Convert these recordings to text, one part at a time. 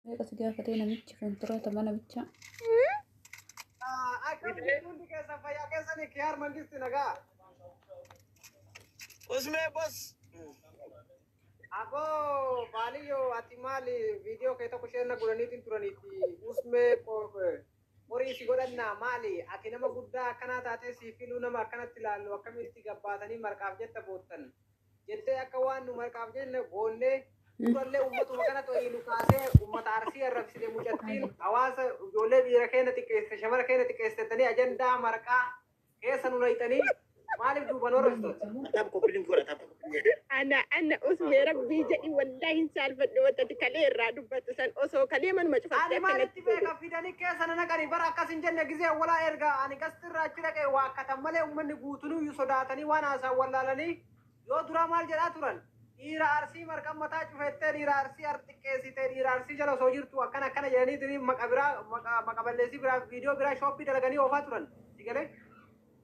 Meeqa si gaafatee namichi kontiraata mana bichaa? Akkam hundi keessan, fayyaa keessanii? Kiyaar Mangisti nagaa. Usmee bos. Aboo baaliyyoo, ati maali viidiyoo kee tokko isheen na godhaniitiin turaniiti usmee horii si godhannaa? Maali ati nama guddaa akkanaa taatee si filuu, nama akkanatti ilaallu akkamitti gabbaatanii marqaaf jetta boottan jettee, akka waan nu marqaaf jenne boonnee durallee ummatuma kanatti olii nu kaasee ummata Arsii arrabsite, mucattiin hawaasa ijoollee dhiira keenya xiqqeessite, shamara keenya xiqqeessitanii ajandaa marqaa keessa nu naqxanii, maaliif duuban arrabsitan? Tap copy link godha, tap copy link. Ana usmee, rabbii jedhi, wallaahi hin saalfadhu. Wanta kalee irraa dubbattu san osoo kalee manuma cufatte Ani maalitti akkanatti beeka? Fidanii keessa na naqanii bara. Akkas hin jenne. Gizee walaa erga ani gastirraa achi dhaqee waakkatan malee uummanni guutunuyyuu sodaatanii waan haasaan wallaalanii. Yoo duraa maal jedhaa turan? Dhiira Arsii marqan mataa cufettee, dhiira Arsii xiqqeessitee, dhiira Arsii jala osoo jirtu akkana akkana jedhanii maqa biraa, maqa balleessii biraa, viidiyoo biraa shooppii dalaganii oofaa turan. Si galee?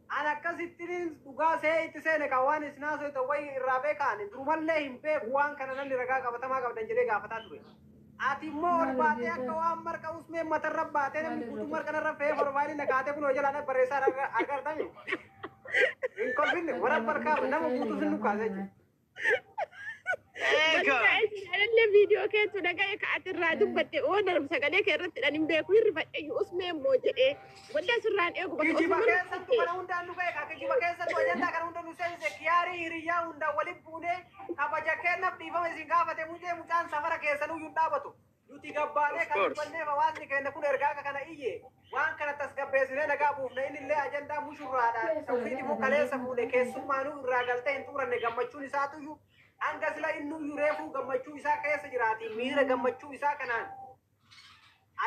Ani akkasittiin dhugaa see itti seene kan waan isin haasoftan wayi irraa beekaan durumallee hin beeku. Waan kana namni ragaa qabatamaa qabdan jedhee gaafataa ture. Ati immoo ol baatee akka waan marqa usmee matarra baatee, namni guutuu marqa narra fe'ee profaayilii na kaatee kun hojii barreessaa argartami. Hin kolfinne warra barkaa nama guutuu sin dhukaase jechuudha. Eega. Anallee viidiyoo keetu dhaga'e ka ati irraa dubbatte oona sagalee kee irratti dhan hin beeku, hirrifadhe usmee immoo jedhee waldaa sirraan eegu bakka Kijiba osoo keessattu kana hundaan nu beeka. Kijiba keessattu ajandaa kana hunda nu seense. Kiyaarii hiriyyaa hundaan waliin buunee kabaja kennaaf dhiifama isin gaafate. Mucee mucaan safara keessanuu hin dhaabatu. Nuti gabbaanee Of kan course. dubbanneef hawaasni keenya kun ergaa akka kana iyye waan kana tasgabbeessinee nagaa buufne. Inni illee ajandaa mushurraadhaan tawfiitii kaleessa fuudhe, keessummaanuu irraa galtee hin xumuranne. Gammachuun isaatuyyuu hanga sila innuyyuu reefuu gammachuu isaa keessa jiraati. Miira gammachuu isaa kanaan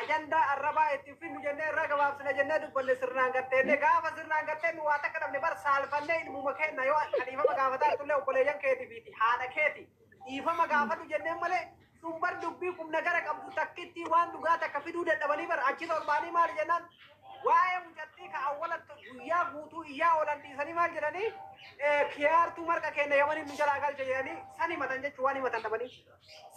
ajandaa arrabaa ittiin finnu jennee irraa gabaabsina jennee dubbanne. Sirnaan gatteenne, gaafa sirnaan gatteenne waa takka dhabne bar. Saalfannee ilmuma kenna yoo ka dhiifama gaafataa turre obboleeyyan keetii fi haadha keeti dhiifama gaafadhu jenneen malee, sun bar dubbii qubna gara qabdu takkitti waan dhugaa takka fiduu dadhabanii bar. Achi torbaanii maali jennaan, waa'ee mucattii ka awwalatti guyyaa guutuu iyyaa oolan dhiisanii maal jedhanii, kiyaartuu marqa keenya Yamaniin nu jalaa galche jedhanii san himatan jechuu, waan himatan dhabanii.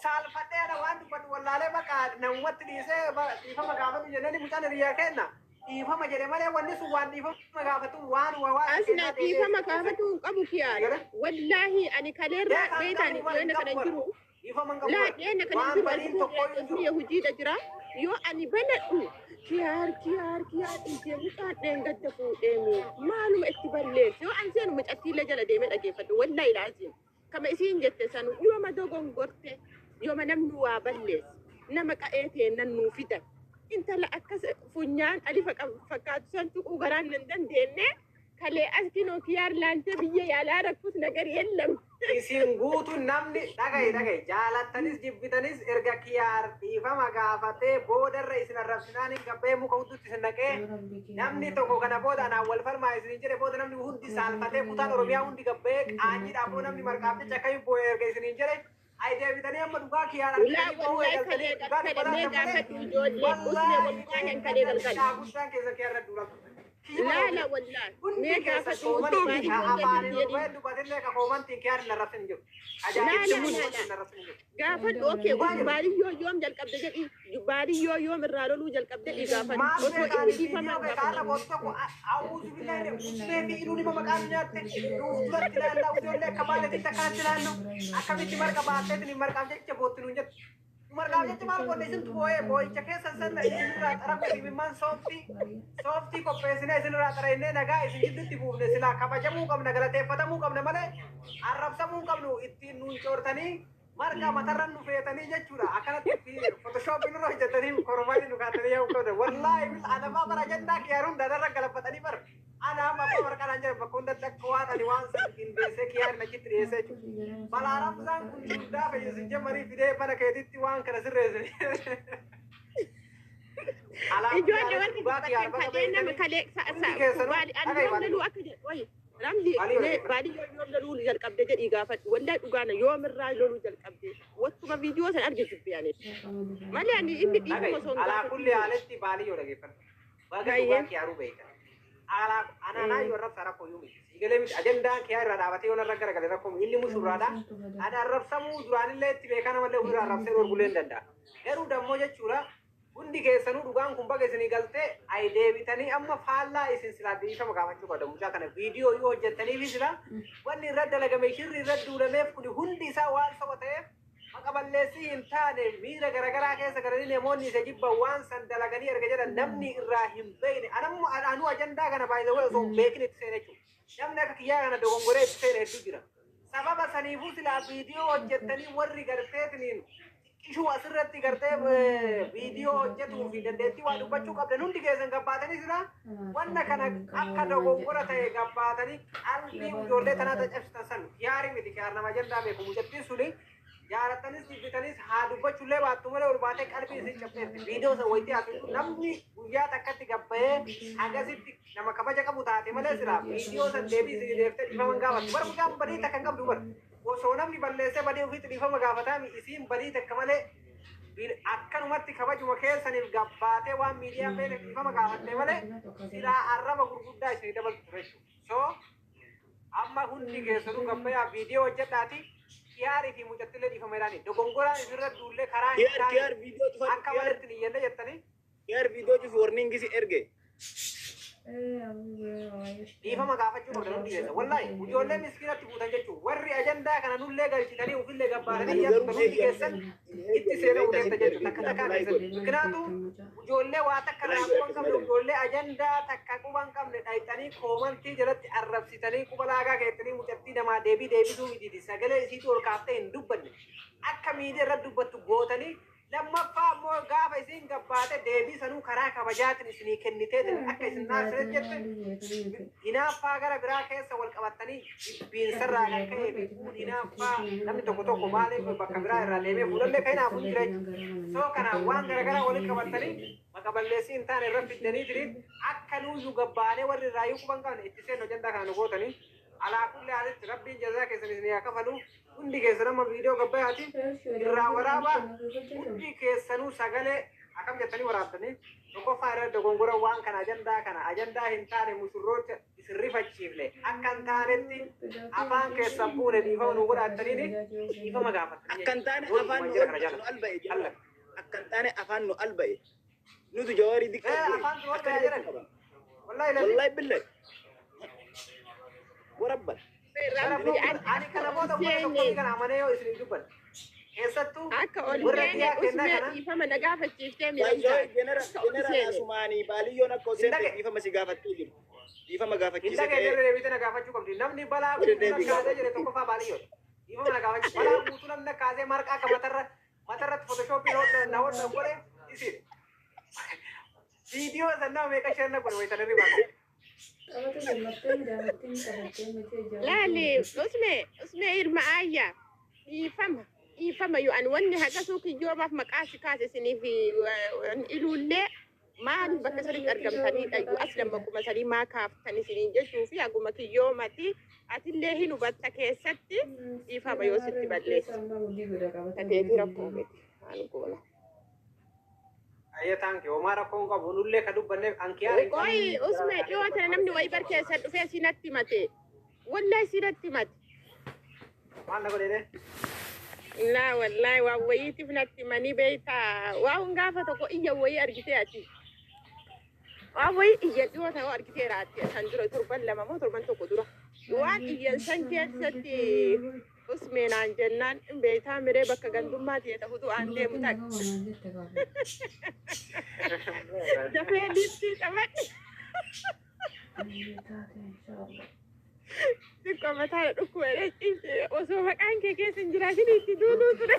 Saalfadhee ana waan dubbadhu wallaalee bakka namumatti dhiisee dhiifama gaafatu jennani, mucaan hiriyaa kenna dhiifama jedhe malee, wanni sun waan dhiifama gaafatu waan waa Asna dhiifama gaafatu hin qabu kiyaan. Wallaahi ani kaleerraa beekaan dhiyeenya kana hin jiru. Dhiifama hin qabu. Laa, dhiyeenya kana hin Waan jiru. badiin tokko hin jiru. Ani hojiidha jira. Yoo ani banadhu kiyaar kiyaar kiyaar ijee mucaan dheengadda fuudheemi. Maaluma itti balleesse? Yoo an seenu mucattiillee jala deemee dhageeffadhu. Wallaahi laazim. Kama isiin jette sanu yooma dogongorte, yooma namni waa balleesse, nama qa'ee teennan nuu fidan. Intala akkas funyaan alifa qabu fakkaatu san tuquu garaan hin dandeenye. Kalee as kinoo kiyaar laantee biyya yaalaa rakkus nagar yeellam. Isin guutu namni dhagaye dhagaye, jaalattanis jibbitanis, erga kiyaar dhiifama gaafatee boodarra isin arrabsinaan hin gabbee muka hudduutti isin naqee, namni tokko kana booda anaan wal falmaa isin jedhe booda namni hundi saalfatee, kutaan Oromiyaa hundi gabbee qaanyiidhaaf boo namni marqaaf jecha akkamiin boo'e erga isiniin jedhe, ay deebitanii amma dhugaa kiyaar Ulaa argitanii boo'uu wallahi eegaltanii kalee dhugaa galgala mee dubbataa gaafadhu ijoollee usne, wallahi an kalee galgala. Guddaan keessa kiyaarra duula turte. Laa laa, wallahi Hundi mee keessa gaafadhu koomantiin usmaan afaaniin ol jedhin. ba'ee dubbatillee ka koomantiin kiyaar hin arrabsin hin jiru. Laa Ajaa'ibsi laa laa koomantiin laa. hin arrabsin hin jiru. Gaafadhu, okee, baadiyyoo yoom jalqabde jedhi, baadiyyoo yoom irraa loluu jalqabde jedhi gaafadhu. Maal Osoo beekaan inni dhiifama viidiyoo hin kee kaarra gaafatin. bootu tokko awuuzu billahi usmee fi iluun ima maqaa nu nyaatte. Nuuf duratti ilaalla, ijoollee akka maaliitti akkanatti ilaallu, akkamitti marqa baatteetiin marqaaf jecha bootti nuun jettu. Marqaaf jecha maal goone? Isintu boo'ee boo'icha keessa san isinirraa xaragu imimmaan sooftii sooftii qopheessinee isinirraa xaraynee nagaa isin gidduutti buufne. Silaa kabajamuu qabna, galateeffatamuu qabna malee arrabsamuu hin qabnu. Ittiin nuun coortanii marqa matarran nu feetanii jechuudha. Akkanatti photoshopii nurra hojjetanii koromaanii nu kaatanii yaa'u qabda. Wallaahi bil anafaa bara ajandaa kiyaaruun hundaanarra galafatanii bar. Ana amma abbaa marqaa naan jedhan bakka hundatti akka waan ani waan san qindeessee kiyaarin achitti dhiyeessee jechuudha. Balaa ramsaan kun hundaa fayyadu jamarii fidee mana keetitti waan kana sirreesse. Ijoollee warri dubbatan kalee nama kalee baali ani yoom loluu akka jedhu wayi ramli baadiyyoo yoom loluu jalqabde jedhii gaafadhu. Wallahi dhugaana yoom irraa loluu jalqabde? Wattuma viidiyoo san arge jibbe ani malee ani inni dhiifama osoo hin Alaa kulli gaafatin. haaletti baaliyyoo dhageeffadhu. Baga Baay'ee. dhugaa kiyaaruu beektan. Ananaa yoo arrabsa rakkoo yoo miti. Siigalee miti ajandaan kee irraa dhaabatee yoo narra garagale rakkoo miti. Inni mushurraadha. Ani arrabsamuu duraanillee itti beekaa namallee ofirraa arrabsee dhorgulee hin danda'a. Garuu dammoo jechuudha hundi keessanuu dhugaan kun baga isinii galtee ayi deebitanii amma faallaa isin silaa dhiifama gaafachuu qabda. Mucaa kana viidiyoo yoo hojjettaniifi sila wanni irra dalagame shirri irra duulameef kun hundi isaa waan soba ta'eef maqa balleessii hin taane miira garagaraa keessa galanii namoonni isa jibban waan san dalaganii erga jedhan namni irraa hin beekne anammoo anuu ajandaa kana baay'ee osoo hin beekin itti seene jechuudha. Namni akka kiyyaa kana dogongoree itti seene hedduu jira. Sababa saniifuu silaa viidiyoo hojjettanii warri garteetiniin xiqqishuu asirratti gartee viidiyoo hojjetuu fi dandeettii waa dubbachuu qabdan hundi keessan gabbaatanii silaa wanna kana akka dogongora ta'e gabbaatanii qalbii ijoollee tanaa tacaabsitan san yaarii miti kiyaar nama ajandaa beeku mucattiin suni jaalattanis jibbitanis haa dubbachuullee baattu malee ol baatee qalbii isin cabseerti. Viidiyoo san wayitii haasoftu namni guyyaa takkatti gabbayee hagasitti nama kabaja qabu taate malee silaa viidiyoo san deebii isin deeftee dhiifama gaafattu. Bara mucaan badii takka hin qabdu bara. Osoo namni balleessee badii ofiitti dhiifama gaafataa isiin badii takka malee akkanumatti kabajuma keessaniif gabbaatee waan miidiyaan beekne dhiifama gaafatte malee silaa arraba gurguddaa isinii dabaltu ture jechuudha. So amma hundi keessanuu gabbayaa viidiyoo hojjedhaati. Kiyaarii fi mucattillee dhiifama jedhani. Dogongoraan isirra duullee karaa hin Kiyaar taane kiyaar viidiyoo cufadhu akka kiyaar walitti hin iyyenne jettanii kiyaar viidiyoo cufi warning si erge. Dhiifama gaafachuu qabdan hundi keessa. Wallaahi ijoollee miskiinatti buutan jechuudha. Warri ajandaa kana nullee galchitanii ofillee gabbaatanii Ani garuu iyyaatu hundi keessan itti seenuu deemta jechuudha. Takka takkaa keessatti. Mikinaatu ijoollee waa takka irraa quba hin qabne ijoollee ajandaa takka quba hin qabne dhayxanii koomantii jalatti arrabsitanii quba laagaa keettanii mucattii namaa deebii deebisuu mitiiti. Sagalee isiitu ol kaaftee hin dubbanne. Akka miidiyaa irratti dubbattu gootanii lammaffaa immoo gaafa isiin gabbaate deebii sanuu karaa kabajaatiin isinii kennitee akka isin naasire jette hinaaffaa gara biraa keessa wal qabattanii jibbiinsarraa kan ka'ee fi kuun hinaaffaa namni tokko tokko maaliif bakka biraa irraa deemee fuudhallee kan hinaafu hin jira jechuudha. So kanaaf waan garagaraa walitti qabattanii maqa balleessii hin taane irra fiddanii tiriin akka nuyyuu gabbaanee warri irraayyuu quban qabne itti seennu ajandaa kana nu gootanii alaa kulli haalitti rabbiin jazaa keessan isinii haa kafalu. Hundi keessan amma viidiyoo gabbayaati irraa waraabaa hundi keessanuu sagalee akkam jettanii waraabtanii tokkoffaa irra dogongora waan kana ajandaa kana ajandaa hin taane mushurroota isin rifachiifne akka hin taanetti afaan keessan fuune dhiifama nu godhaattaniini dhiifama gaafattanii Akka hin taane jechuudha. afaan nu Jira kana jaalladha. alba'e Alla. jala. Akka hin taane afaan nu alba'e. Nutu jawaarii diqqaa Eh, ture. afaan nu Akka alba'e jedhu jedhan. qaba. Wallahi lazi. Wallahi billahi. Warabban. Rabbi Ani kana booda uffata tokko kana amanee yoo isin dubban. Keessattuu akka ol warra seene dhiyaa kennaa usmee kana dhiifama na gaafachiiftee Baay'ee miidhamtaa. jenera Akka ol jenera seene. asumaanii baaliyyoon akka ol Hin seente dhage. dhiifama si gaafattee jiru. Dhiifama hin gaafachiise dhageenye ta'ee irra deebitee na gaafachuu qabdi. Namni balaa Irra guutuu deebii na kaasee gaafachuu jedhe tokkoffaa baaliyyoodha. Dhiifama na gaafachuu. Balaa guutuu namni na kaasee marqaa akka matarra matarratti fotoshooppii na hodhan godhe isin. Viidiyoo san nama meeqa share na godhe wayitan irri baaqu. Laali usmee usmee ilma ayyaa dhiifama dhiifama yoo ani wanni hagasuu kiyyoomaaf maqaa si kaase isiniif iluullee maal bakka sanitti argamtanii dhayyu as lamma sanii maa kaaftan isiniin jechuu fi haguma kiyyoomati atillee hin hubatta keessatti dhiifama yoo sitti balleesse. Tateetii rakkoo miti waan goona. Ayya thank you. Homaa rakkoo hin qabu. Nullee ka dubbanneef ankiyaa hin Qoyi usmee dhiyoo tana namni wayii barkeessa dhufee sinatti himate. Wallahi sinatti himate. Maal na godhee? Laa wallahi waan wayiitiif natti himanii beektaa. Waa hun gaafa tokko iyya wayii argitee ati. Waan wayii iyya dhiyoo tana argitee raatti san dura torban lama moo torban tokko dura. Waan iyyan san keessatti usmee naan jennaan hin beektaa miree bakka gandummaa ta'e ta'utu aan deemu takka. Dafee liiftii qabadhe. Xiqqoo mataa dhukkuba ciibse osoo maqaan kee keessa hin jiraatin itti duuluu ture.